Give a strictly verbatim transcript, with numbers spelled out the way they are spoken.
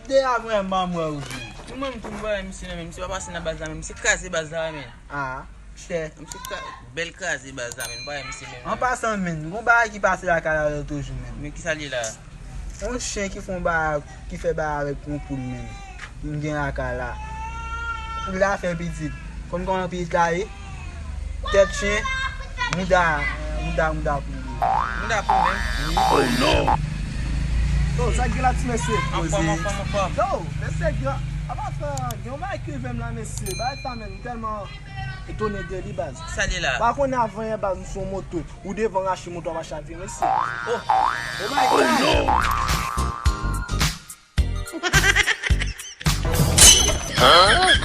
De a vrèman mwen ou jwenn. Mwen menm tou m pa wè misye nan men, misye pa pase nan baz la menm, misye kraze baz la menm. Ah, chè. Misye ka, bèl kraze baz la menm, pa wè misye menm. An pasan menm, gon bagay ki pase lakay la lòt jou menm. Men ki sa l ye la? Yon chen ki fè yon bagay, ki fè bagay avèk yon poul menm. M gen lakay la. Poul la fè pitit. Konn kòman pitit la ye? Tèt chen, mouda, mouda, mouda poul li ye. Mouda poul menm? Oh non! Oh, sa k gen la ti mesye? Anfòm, anfòm, anfòm. Yo, mesye, gen, apa fè, gen yon bagay ki rive m la, mesye. Bagay sa menm, m tèlman etone de li, baz. Sa l ye la? Pa konnen avan yè, baz, m sou yon moto. Ou devan rache moto ap mache avyon, mesye. Oh! Oh my God!